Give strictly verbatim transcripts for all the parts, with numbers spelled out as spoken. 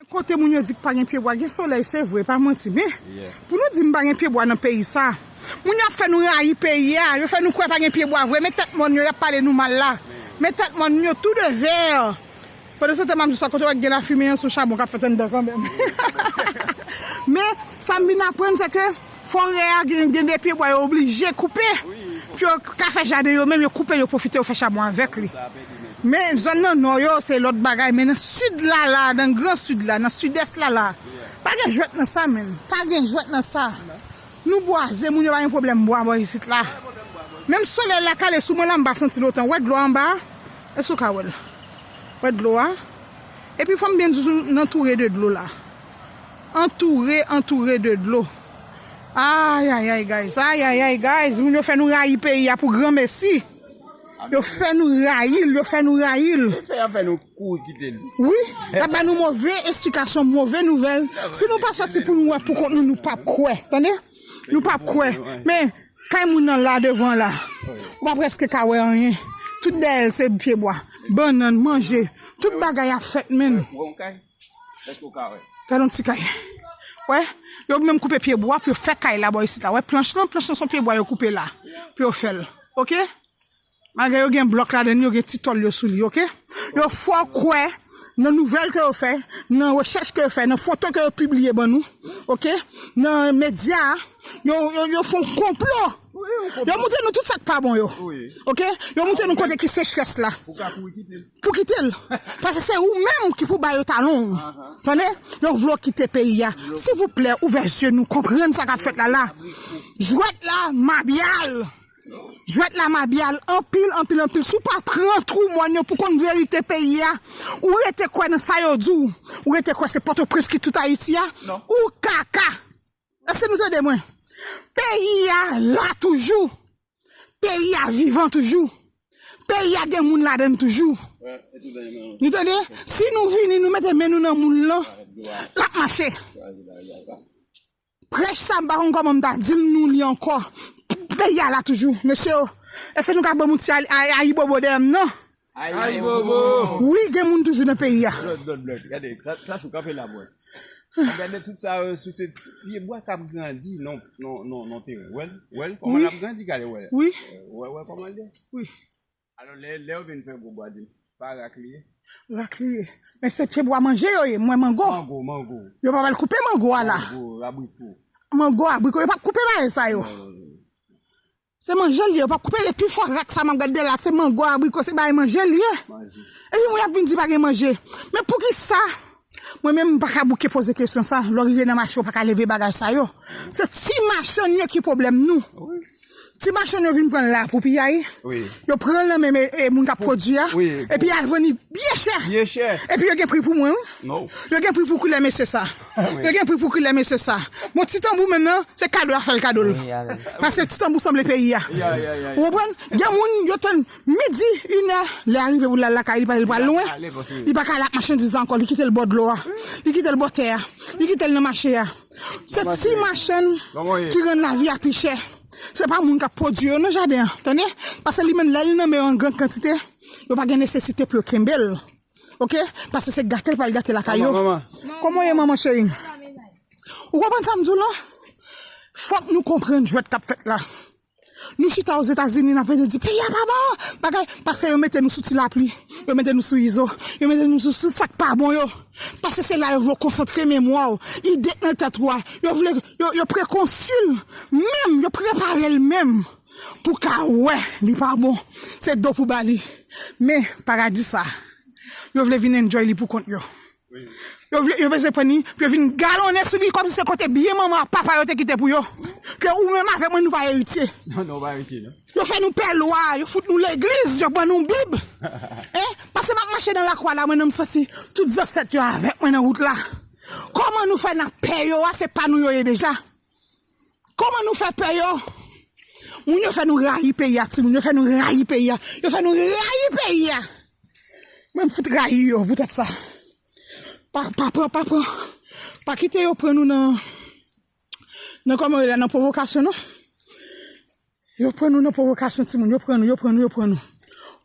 Kote moun yo di k pa gen pyebwa, gen solèy, se vre, pa manti. Men, pou nou di m pa gen pyebwa nan peyi sa, moun yo ap fè nou rayi peyi a, yo fè nou kwè pa gen pyebwa vre, men tèt mòn yo, y ap pale nou mal la. Men tèt mòn yo tou de vè. Pandan se tan m ap di sa, kote w wè k gen lafimen an, se yon chabon k ap fèt anndan kanmenm. Men, sa m vin aprann, se ke forè a gen, gen de pyebwa yo oblije koupe. Pou yo ka fè jaden yo menm, yo koupe, yo pwofite, yo fè chabon avèk li. Men, zòn nan nò yo, se lòt bagay. Men nan sid la, la, nan gran sid la, nan sidès la, la, pa gen jwèt nan sa, menm. Pa gen jwèt nan sa. Nou bwaze, moun yo pa gen pwoblèm bwa bò isit la. Menm solèy la kale sou mwen la, m pa santi l otan. W wè dlo a anba a? Èske w ka wè l? W wè dlo a? Epi fò m byen di w, n antoure de dlo la. Antoure, antoure de dlo. Ayayay, guys. Ayayay, guys. Moun yo fè nou rayi peyi a pou granmesi. Yo fè nou rayi l, yo fè nou rayi l. Fè, fè nou kouri kite l. Wi, y ap ba nou move esplikasyon, move nouvèl. Si nou pa sòti pou nou wè pou kont nou, nou p ap kwè. Tande? Nou p ap kwè. Men, kay moun nan la devan la. Ou pa prèske ka wè anyen. Tout dèyè l se pyebwa. Bannann, manje. Tout bagay ap fèt, menm. Gade yon ti kay. Wè, yo menm koupe pyebwa pou yo fè kay la bò isit la. Wè planch lan, planch lan se yon pyebwa yo koupe la. Pou yo fè l. Oke? Malgre yo gen blòk ladan l, yo gen ti tòl yo sou li, oke? Yo fè w kwè nan nouvèl ke yo fè, nan rechèch ke yo fè, nan foto ke yo pibliye ban nou, oke? Nan medya a, yo, yo, yo fè yon konplo. Yo montre nou tout sa k pa bon yo. Oke? Yo montre nou kote ki sechrès la. Pou kite l. Paske se ou menm ki pou ba yo talon w. Tande? Yo vle w kite peyi a. Silvouplè, ouvè zye nou, konprann sa k ap fèt la la. Jwèt la, mabyal. Jwèt la mabyal anpil, anpil, anpil. Si w pa pran twou mòn yo pou konn verite peyi a, ou rete kwè nan sa yo di w. Ou rete kwè se Pòtoprens ki tout Ayiti a. Ou kaka. Èske nou tande mwen? Peyi a la toujou. Peyi a vivan toujou. Peyi a gen moun ladan l toujou. Nou tande? Si nou vini, nou mete men nou nan moun lan, l ap mache. Prèch sa, m pa konn kòman m ta di l nou li ankò. Peyi a la toujou, mesye. Èske nou ka ban m yon ti ayi, ayi, ayibobo dèyè m nan? Ayibobo. Wi, gen moun toujou nan peyi a. Blòd, blòd, blòd. Gade, sa, sa sou kanpe la, bwè. Gade tout sa, euh, sou se pyebwa k ap grandi nan, nan, nan, nan teren. Wè l, wè l, kòman l ap grandi, gade, wè l. Wi. Wè, wè, kòman l ye. Wi. Alò, lè, lè yo vin fè gwo bwa, di m, pa rak li ye? Rak li ye. Men se pyebwa manje yo ye, mwen mango. Mango, mango. Yo pa pral koupe mango a la. Mango, abriko. Mango, abriko, yo p ap koupe bagay sa yo. Non, non, non. Se manje l ye, yo p ap koupe l. Epi fò rak sa m ap gade la, se mango, abriko, se bagay manje l ye. Manje. Epi moun ap vin di pa gen manje. Men poukisa? Mwen menm, m pa ka bouke poze kesyon sa. Lè w rive nan mache, w pa ka leve bagay sa yo. Se ti machann yo ki pwoblèm nou. Wi. Ti machann yo vin pran l la pou piyay. Wi. Yo pran l nan men, men, e, moun k ap pwodui a. Wi. Epi y al vann li byen chè. Byen chè. Epi yo gen pri pou mwen, wi. Non. Yo gen pri pou koulè mesye sa. Wi. Yo gen pri pou koulè mesye sa. Bon, ti tanbou menm nan, se kado y ap fè l kado l. Wi, alèz. Paske ti tanbou sanble peyi a. Ya, ya, ya, ya. Ou konprann? Gen moun, yo tann midi, inè, lè a rive pou l al lakay, li pa, li pral lwen. Li pa ka al ak machandiz la ankò, li kite l bò dlo a. Li kite l bò tè a. Li kite l nan mache a. Se ti machann ki rann lavi a pi chè. Se pa moun k ap pwodui yo nan jaden an, tande? Paske li menm, lè li nan men yo an gran kantite, yo pa gen nesesite pou yo kenbe l. Oke? Paske se gate l pral gate lakay yo. Manman, manman. Kòman w ye, manman cheri? Ou konprann sa m di w lan? Fòk nou konprann jwèt k ap fèt la. Nou chita Ozetazini, n ap rete di, peyi a pa bon, bagay, paske yo mete nou sou ti lapli, yo mete nou sou izo, yo mete nou sou, sou sa k pa bon yo. Paske se la yo vle w konsantre memwa w, ide k nan tèt ou a. Yo vle, yo, yo prekonsi l menm, yo prepare l menm pou ka wè li pa bon. Se do pou ba li. Men, paradi sa, yo vle vin enjoy li pou kont yo. Yo vle, yo bezwen pran li, pou yo vin galonnen sou li kòmsi se kote byen manman ak papa yo te kite pou yo. Ke ou menm avèk mwen, nou pa eritye. Non, non, ou pa eritye, non. Yo fè nou pè lwa, yo fout nou legliz, yo ban nou Bib. Hein? Paske m ap mache nan lakou a la, mwen menm m santi tout zansèt yo avèk mwen nan wout la. Kòman nou fè n ap pè yo a, se pa nou yo ye deja. Kòman nou fè pè yo? Moun yo fè nou rayi peyi a, timoun, yo fè nou rayi peyi a. Yo fè nou rayi peyi a. Mwen m fout rayi yo poutèt sa. Pa, pa pran, pa pran. Pa kite yo pran nou nan, nan kòman yo rele, nan pwovokasyon, non. Yo pran nou nan pwovokasyon, timoun. Yo pran nou, yo pran nou, yo pran nou.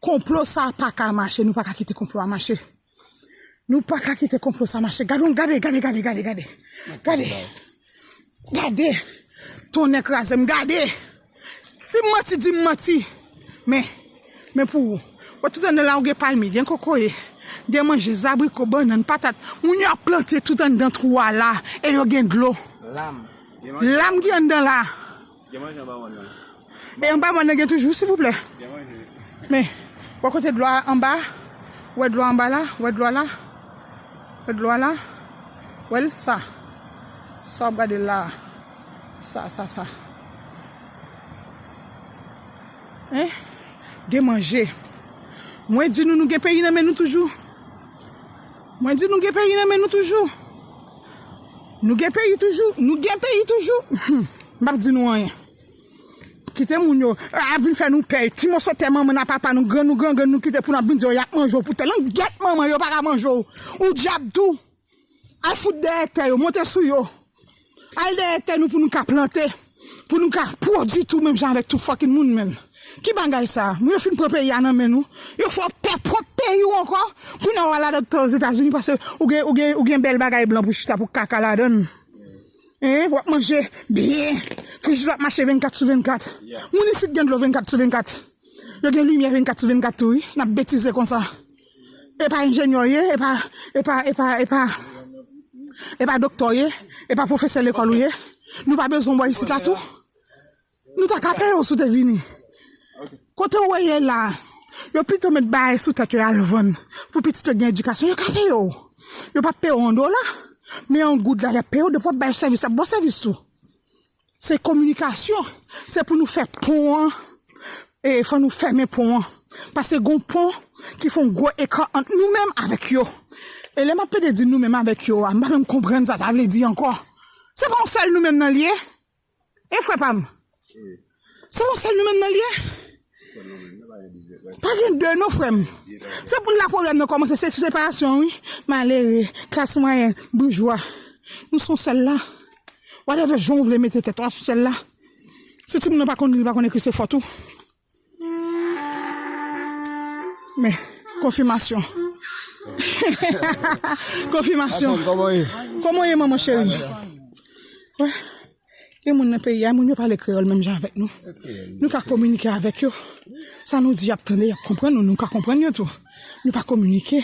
Konplo sa a pa ka mache, nou pa ka kite konplo a mache. Nou pa ka kite konplo sa mache. Gade, gade, gade, gade, gade, gade. Gade. Gade. Tonnè kraze m, gade. Si m manti, di m manti. Men, men pou ou. Wè tout anndan la ou gen palmi, gen kokoye, gen manje, zabriko, bannann, patat. Moun yo ap plante tout anndan twou a la e yo gen dlo. Lam. Lam ki anndan la. Gen manje anba mòn nan. E anba mòn nan gen toujou, silvouplè? Gen manje. Men, wè kote dlo a anba? Wè dlo a anba la? Wè dlo a la? Wè dlo a la? Wè l sa? Sa w ap gade la? Sa, sa, sa. Hein? Gen manje. Mwen di nou, nou gen peyi nan men nou toujou. Mwen di nou gen peyi nan men nou toujou. Nou gen peyi toujou. Nou gen peyi toujou. Hmm. M p ap di nou anyen. Kite moun yo, a, ap vin fè nou pè. Ti moso tè manman n a papa nou, grann nou, gran grann nou kite pou n ap vin di yo y ap manje w pou tè. Langyèt manman yo pa ka manje w. Ou dyab tou. Al fout dèyè tè yo, monte sou yo. Al dèyè tè nou pou nou ka plante. Pou nou ka pwodui tou menm jan avèk tout fucking moun, menn. Ki bagay sa? Moun yo fin pran peyi a nan men nou. Yo fè w pè pwòp peyi w ankò. Kounye a w al adan Ozetazini paske ou gen, ou gen, ou gen bèl bagay blan pou chita pou kaka ladan l. Hein, w ap manje byen. Frijidè w ap mache vennkat sou vennkat. Moun isit gen dlo vennkat sou vennkat. Yo gen limyè vennkat sou vennkat tou, wi. N ap betize konsa. E pa enjenyè w ye, e pa, e pa, e pa, e pa, e pa doktè w ye, e pa pwofesè lekòl ou ye. Nou pa bezwen w bò isit la tou. Nou ta ka peye w si w te vini. Kote w ye la, yo pito met bagay sou tèt yo al vann pou pitit yo gen edikasyon, yo ka peye w. Yo p ap peye w an dola, men an goud la, y ap peye w depi w ap bay sèvis, y ap ba w sèvis tou. Se kominikasyon, se pou nou fè pon an, e fò nou fèmen pon an. Paske gon pon ki fè yon gwo ekran ant nou menm avèk yo. E lè m ap pede di nou menm avèk yo a, m pa menm konprann sa sa vle di ankò. Se pa yon sèl nou menm nan l ye? E frè pa m? Se yon sèl nou menm nan l ye? Pa gen de non, frè m. Se pou la pwoblèm nan kòmanse, se separasyon, wi. Malere, klas mwayèn, boujwa. Nou se yon sèl la. Whatever jan w vle mete tèt ou a sou sèl la. Si timoun nan pa konn li, li pa konn ekri, se fòt ou. Men, konfimasyon. Konfimasyon. Kòman w ye? Kòman w ye, manman cheri? Wè. Gen moun nan peyi a, moun yo pale kreyòl menm jan avèk nou. Nou ka kominike avèk yo. Sa nou di, y ap tande, y ap konprann nou, nou ka konprann yo tou. Nou pa kominike.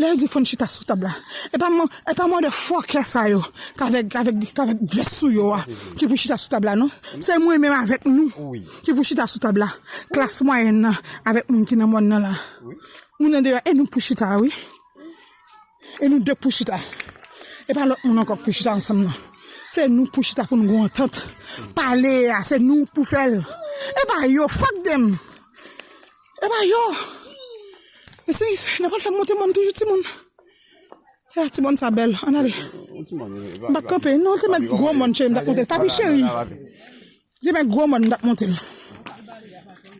Lè yo di fò n chita sou tab la, e pa mò-, e pa motherfucker sa yo, k avèk, k avèk, k avèk vès sou yo a, ki pou chita sou tab la, non. Se mwen menm avèk nou ki pou chita sou tab la. Klas mwayèn nan, avèk moun ki nan mòn nan la. Moun andeyò, e nou k pou chita, wi. E nou de k pou chita. E pa lòt moun ankò k pou chita ansanm nan. Se nou k pou chita pou nou gon antant. Pale a, se nou k pou fè l. E pa yo, fuck them. E pa yo. E se, se, n a pral fè monte mòn toujou, timoun. E a, ti mòn sa bèl. Ann ale. M p ap kanpe. Non, te mèt gwo mòn, cheri, m t ap monte. Papi cheri. Demen gwo mòn m t ap monte l.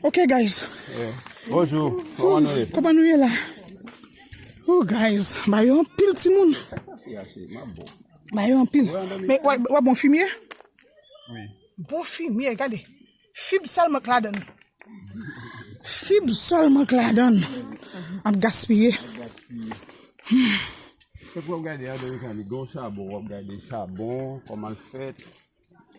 Ok, guys. Bonjou. Kòman nou ye? Kòman nou ye la? Oh, guys, ba yo anpil timoun. Ba yo anpil. Men w ap bon fimye? Bon fimye, gade. Fib sèlman k ladan l. Fib sèlman k ladan l. Ap gaspiye. Se pou w ap gade adan mekanik, gen yon chabon, w ap gade chabon, kòman l fèt.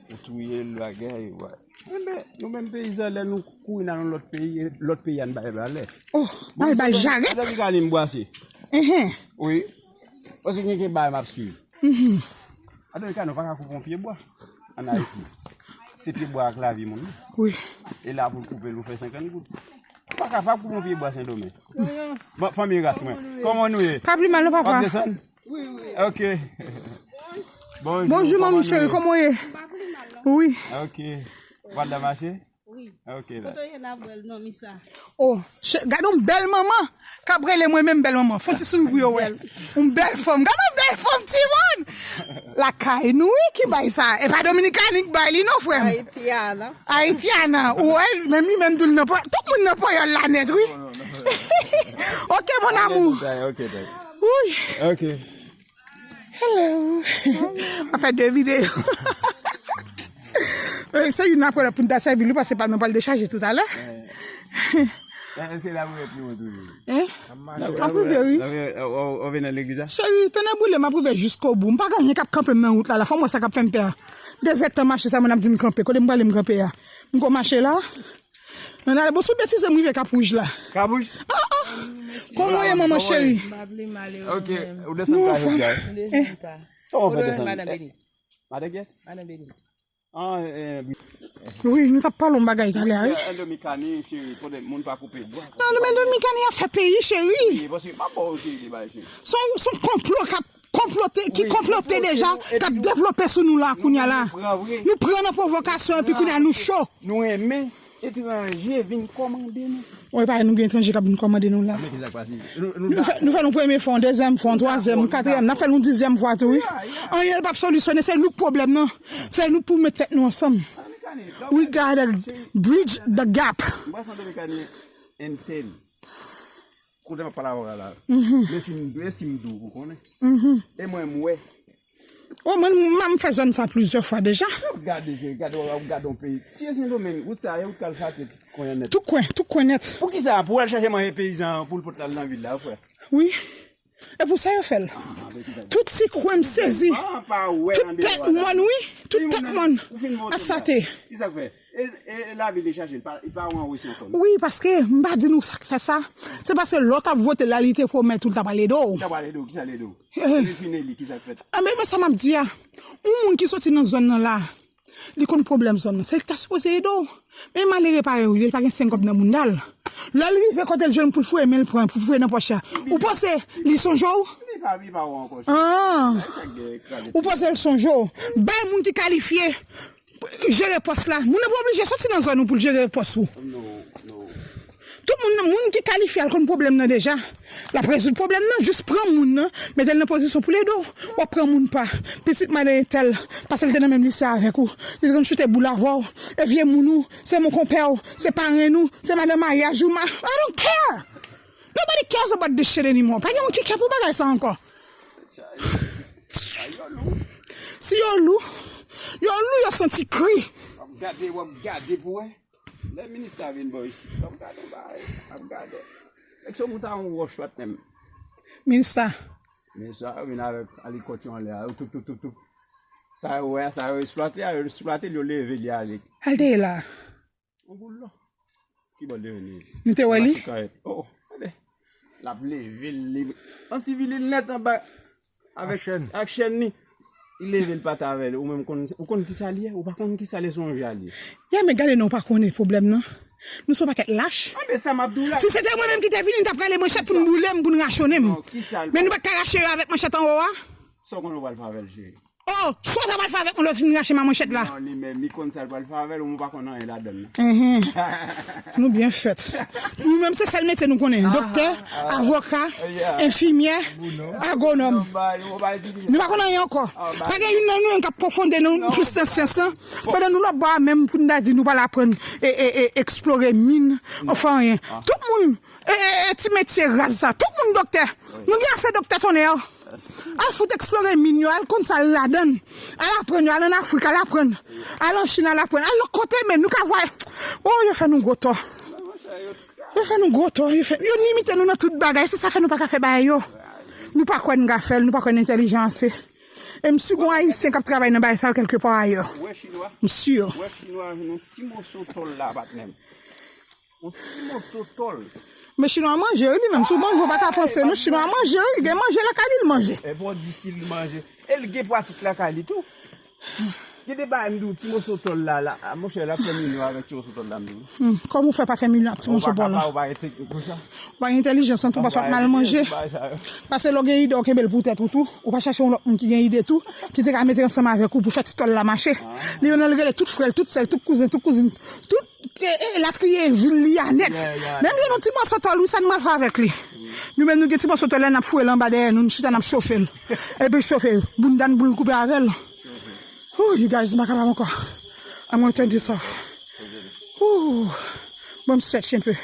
Ou touye l bagay, wè. Enben, nou menm peyizan, lè nou kouri nan yon lòt peyi, lòt peyi a n bay valè. Oh, bay, bay jarèt. Gade li ka li m bwase. Enhen. Wi. Paske gen, gen bagay m ap swiv. Mhm. Adan ka nou pa ka koupe yon pye bwa ann Ayiti. Se pye bwa ak lavi moun nan. Wi. E la pou l koupe l, ou fè senkant goud. Ou pa ka pa koupe yon pye bwa Sendomeng. Bon, fanmi ras mwen. Kòman nou ye? Pa pi mal non, papa. W ap desann? Wi, wi. Ok. Bonjou, manmi cheri, kòman w ye? Wi. Ok. Ou pa t la mache? Wi. Ok, la. Kote w ye la, bèl manmi sa? Oh, gade yon bèl manman k ap rele mwen menm bèl manman. Fè yon ti souri pou yo wè. Yon bèl fanm. Gade yon bèl fanm, timoun! Lakay nou, wi, ki bay sa. E pa Dominikani k bay li non, frè m. Ayitiana. Ayitiana. Ou wè, menm li menm tou, li nan panyòl. Tout moun nan panyòl la nèt, wi. Ok, mon amour. Ok, ok. Wi. Ok. Hello. An fè de videyo. Eh, se youn apre lòt pou n ta sèvi l, wi, paske pa nou pral dechaje toutalè. Eh, se la pou mwen pi wont wi. Hein? M ap rive, wi. Ou vin nan legliz la? Cheri, tonnè boule, m ap rive jiskobou. M pa gen anyen k ap kanpe m nan wout la, la. Fò m wè sa k ap fè m pè a. Dezèdtan mache sa, moun ap di m kanpe. Kote m prale m kanpe a? M ko mache la. Nan ale, bon, sou betize m rive Kap Wouj la. Kap Wouj? Ah, ah. Kòman w ye, manman cheri? Ok, ou desann ka jodi a? Kòman w fè desann? Madan kiyès? Madan Beni. Ah, eh, wi, nou t ap pale yon bagay talè a, wi. Endomikani, cheri, kote moun pa koupe bwa. Non, nou, men Endomikani ap fè peyi, cheri. Wi, paske m ap ba w cheri de bagay, cheri. Se yon, se yon konplo k ap konplote, ki konplote deja, k ap devlope sou nou la, kounye a la. Nou pran nan pwovokasyon, epi kounye a nou cho. Nou renmen etranje vin kòmande nou. Wi, pa nou gen etranje k ap vin kòmande nou la. Men ki sa k pase? Nou, nou, nou fè, nou fè nou premye fwa, yon dezyèm fwa, yon twazyèm, yon katriyèm, n ap fè l yon dizyèm fwa tou, wi. Anyen l p ap solisyone, se nou k pwoblèm nan. Se nou k pou met tèt nou ansanm. We gotta bridge the gap. M pa santi Dominican entel. Kote m ap pale avè w la. Men si m, men si m di w, ou konnen. E mwen, m wè. O, mwen, m, m fè zòn sa plizyè fwa deja. W ap gade, cheri, gade, w ap gade yon peyi. Si e Sendomeng, wout sa, e wout k al Chate tout kwen an nèt. Tout kwen, tout kwen nèt. Poukisa? Pou w al chache manje peyizan an, pou l pot l al nan vil la, frè. Wi. E pou sa yo fè l. Tout ti kwen m sezi. Tout tèt mòn, wi. Tout tèt mòn. A Chate. Ki sa k fè? E, e, e lavil li chache, li pa, li pa wè yon wis ankò, non? Wi, paske m pa di nou sa k fè sa. Se paske lè w t ap vote la, li te pwomèt ou l t ap al ede w. Li t ap al ede w, ki sa l ede w? Li fin eli, ki sa k fèt? Anben, men sa m ap di a. Yon moun ki soti nan zòn nan la, li konn pwoblèm zòn nan. Se li k ta sipoze ede w. Men malere parèy ou ye, li pa gen senk kòb nan bounda l. Lè l rive kote l jwenn pou l foure men l pran, pou foure nan pòch la. Ou panse li sonje w? Li pa, li pa wè w ankò. Ah. Ou panse l sonje w? Bay moun ki kalifye jere pòs la. Moun nan pa oblije soti nan zòn ou pou l jere pòs ou. Tout moun, moun ki kalifye al konn pwoblèm nan deja. L ap rezoud pwoblèm nan, jis pran moun nan, mete l nan pozisyon pou l ede w. W ap pran moun pa. Pitit madan entèl, paske l te nan menm lise avèk ou. Li te konn choute boul avè w. E vye moun ou, se mon konpè w, se parenn ou, se madan maryaj ou, ma, I don't care. Nobody cares about this shit anymore. Pa gen moun ki kè pou bagay sa ankò. Si yo lou, yo lou, yo santi kri. W ap gade, w ap gade pou wè. Lè minis la vin bò isit, w ap gade yon bagay, w ap gade. Nèg se yon bout a yon wòch patnè m. Minis la. Minis la, yo vin avèk alikòt yo anlè a, yo toup, toup, toup, toup. Sa yo wè a, sa yo eksplwate a, yo eksplwate l, yo leve li ale. Al te ye la. Yon boul lò. Ki bò l te vin li? Nou te wè li? Mache kayèt. Oh, oh, gade. L ap leve l, li ansevili l nèt anba. Avèk chèn. Ak chèn li. Li leve l pa t avè l. Ou menm konn, ou konn ki sa l ye? Ou pa konn ki sa l ye, se yon ja l ye. Ya, men gade non, ou pa konnen pwoblèm nan. Nou se yon pakèt lach. Anben, sa m ap di w la. Si se te mwen menm ki te vini, n t ap rale manchèt pou n boule m, pou n rachonnen m. Men nou pa t ka rache yo avèk manchèt anwo a? Sa w konnen w pral fè avè l, cheri? Oh, sa w ta pral fè avèk mwen lè w fin rache m a manchèt la? Non, li menm, li konn sa l pral fè avè l, ou mwen pa konn anyen ladan l, non. Enhen. Nou byen fèt. Nou menm, se sèl metye nou konnen. Doktè, avoka, enfimyè, agwonòm. Nou pa konn anyen ankò. Pa gen youn nan nou menm k ap pwofonde nan plis nan syans lan. Pandan nou lòt bò a menm pou n ta di nou pral aprann e, e, e, eksplore min, anfen anyen. Tout moun E, e, e, ti metye raz sa. Tout moun doktè. Nou gen ase doktè tonnè. Al fout eksplore min yo, al konn sa l ladan l. Al aprann yo, al ann Afrik, al aprann. Al an Chin, al aprann. Al lòt kote, men nou ka vwaye. Oh, yo fè nou gwo tò. Yo fè nou gwo tò. Yo fè, yo limite nou nan tout bagay. Se sa fè nou pa ka fè bagay yo. Nou pa kwè n ka fè l, nou pa kwè n entèlijan ase. E m si gon Ayisyen k ap travay nan bagay sa yo kèlkepa ayè. M si. Yon ti moso tòl la, patnè m. Yon ti moso tòl. Men chinwa manje, wi, li menm. Si w manje, w pa ka panse, non. Chinwa manje, wi. Li gen manje lakay li, l manje. E bon, di si l manje. E l gen pratik lakay li tou. Gen de bagay, m di w, ti moso tòl la, la. A, monchè, l ap fè milyon avèk ti moso tòl la, m di w. Hmm, kòman w fè pa fè milyon ak ti moso tòl la? Ou pa ka pa, ou pa gen teknik pou sa. Ou pa gen entèlijans, an tou, paske w ap mal manje. Paske lè w gen ide, w kenbe l pou tèt ou tou. Ou pa chache yon lòt moun ki gen ide tou, ki te ka mete ansanm avèk ou pou fè ti tòl la mache. Li menm, l rele tout frè l, tout sè l, tout kouzen, tout kouzin, tout E, e, latriye vil li a nèt. Menm gen yon ti moso tòl, wi, sa n pral fè avèk li? Nou menm, nou gen ti moso tòl la, n ap foure l anba dèyè nou, n chita, n ap chofe l. Epi chofe bounda n pou l koupe avè l. Oh, you guys, m pa kapab ankò. I'm gonna turn this off. Ooh. Bon, m stretch un peu.